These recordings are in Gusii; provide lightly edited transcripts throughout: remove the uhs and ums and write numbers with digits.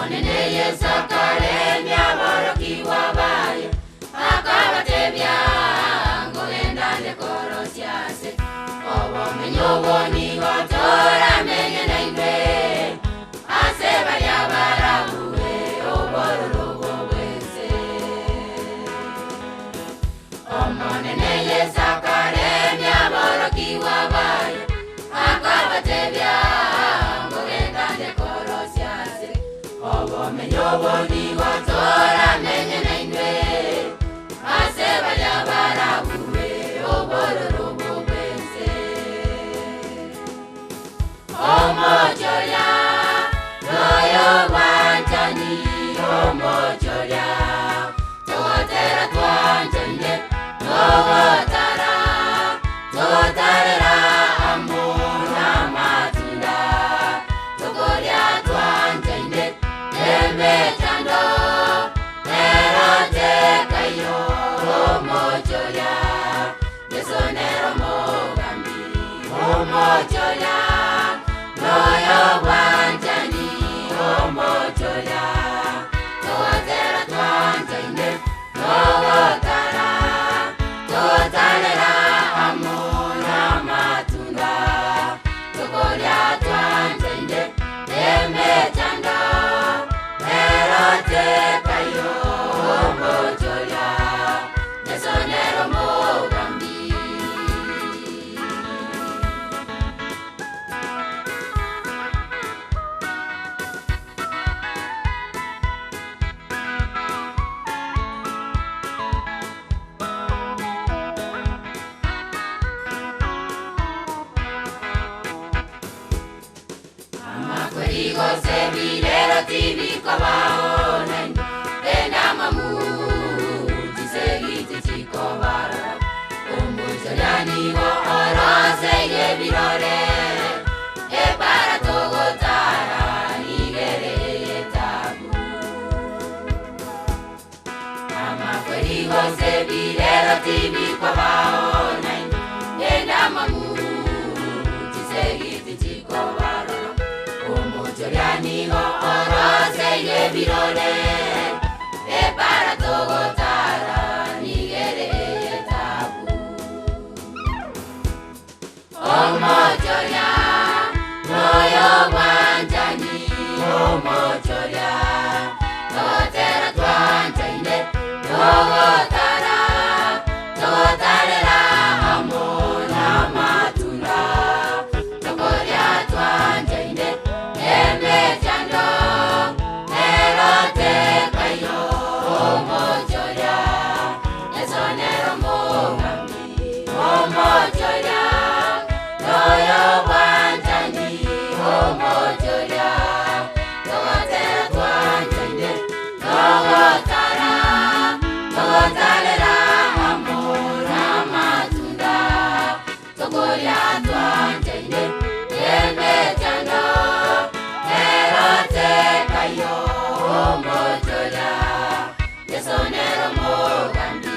Omonene Yeso akaremia aborokigwa baye, akabatebia, Nkogenda nde korosia ase obomenyo obwo nigo toramenye nainwe, ase baria barabue obororo obwo bw'ense. Omonene Yeso akaremia aborokigwa baye, akabatebia, Nkogenda nde korosia ase obomenyo obwo nigo toramenye nainwe, ase baria barabue obororo obwo bw'ense. Omochoria noyo bwanchani, omochoria, togotera twanchaine, togotara, togotarera amo namatunda, tokoria twanchaine, emechando, nero tekayo, omochoria, Yeso nero mogambi, omochoria, noyo bwanchani, omochoria, togotera twanchaine, togotara, togotarera amo namatunda, tokoria twanchaine, emechando, nero tekayo, omochoria, Yeso nero mogambi. Amakweri gose birero tibikobao naende, endamwamu chisegi tichikobarora. Omochoria nigo oroseirie ebirore, epara togotara nigere eyetabu. Amakweri gose birero tibikobao naende, endamwamu chisegi tichikobarora. Omochoria nigo oroseirie ebirore, epara togotara nigere eyetabu. Omochoria noyo bwanchani, omochoria, togotera twanchaine, togotara, togotarera amo namatunda, tokoria twanchaine, emechando, nero tekayo, omochoria, Yeso nero mogambi, omochoria, noyo bwanchani, omochoria, togotera twanchaine, togotara, togotarera amo namatunda, tokoria twanchaine, emechando, nero tekayo, omochoria, Yeso nero mogambi.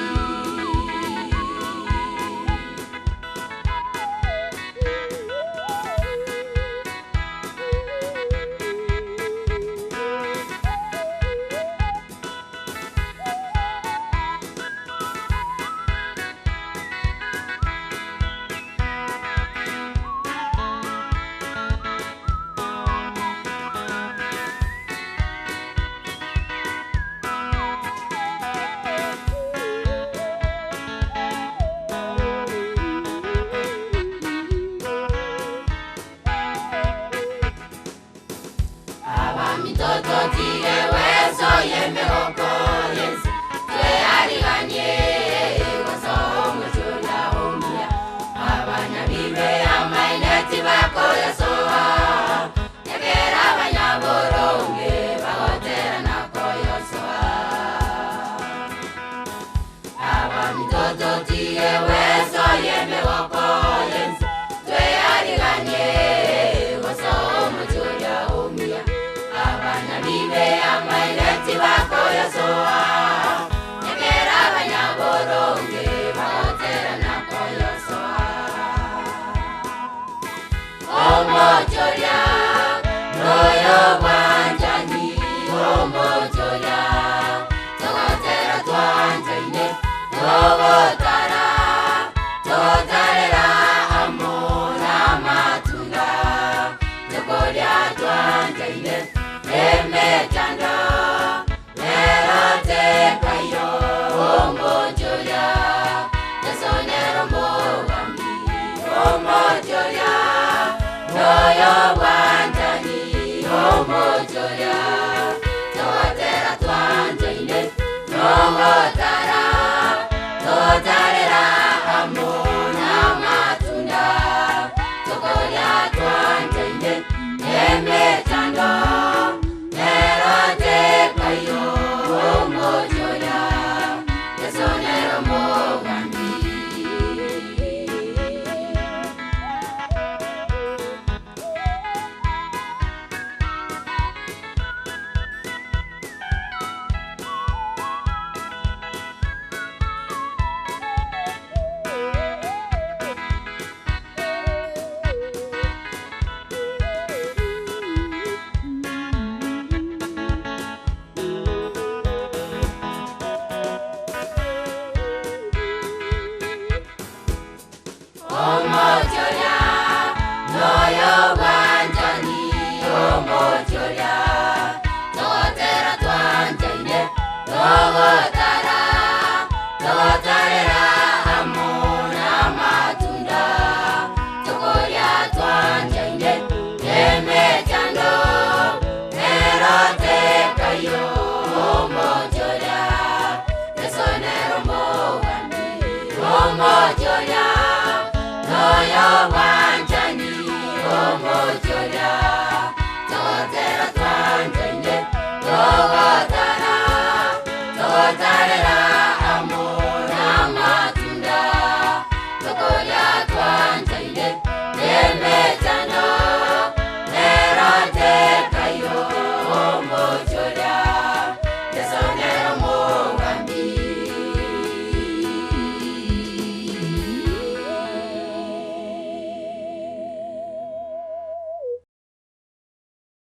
omochoria, togotera twanchaine, togotara.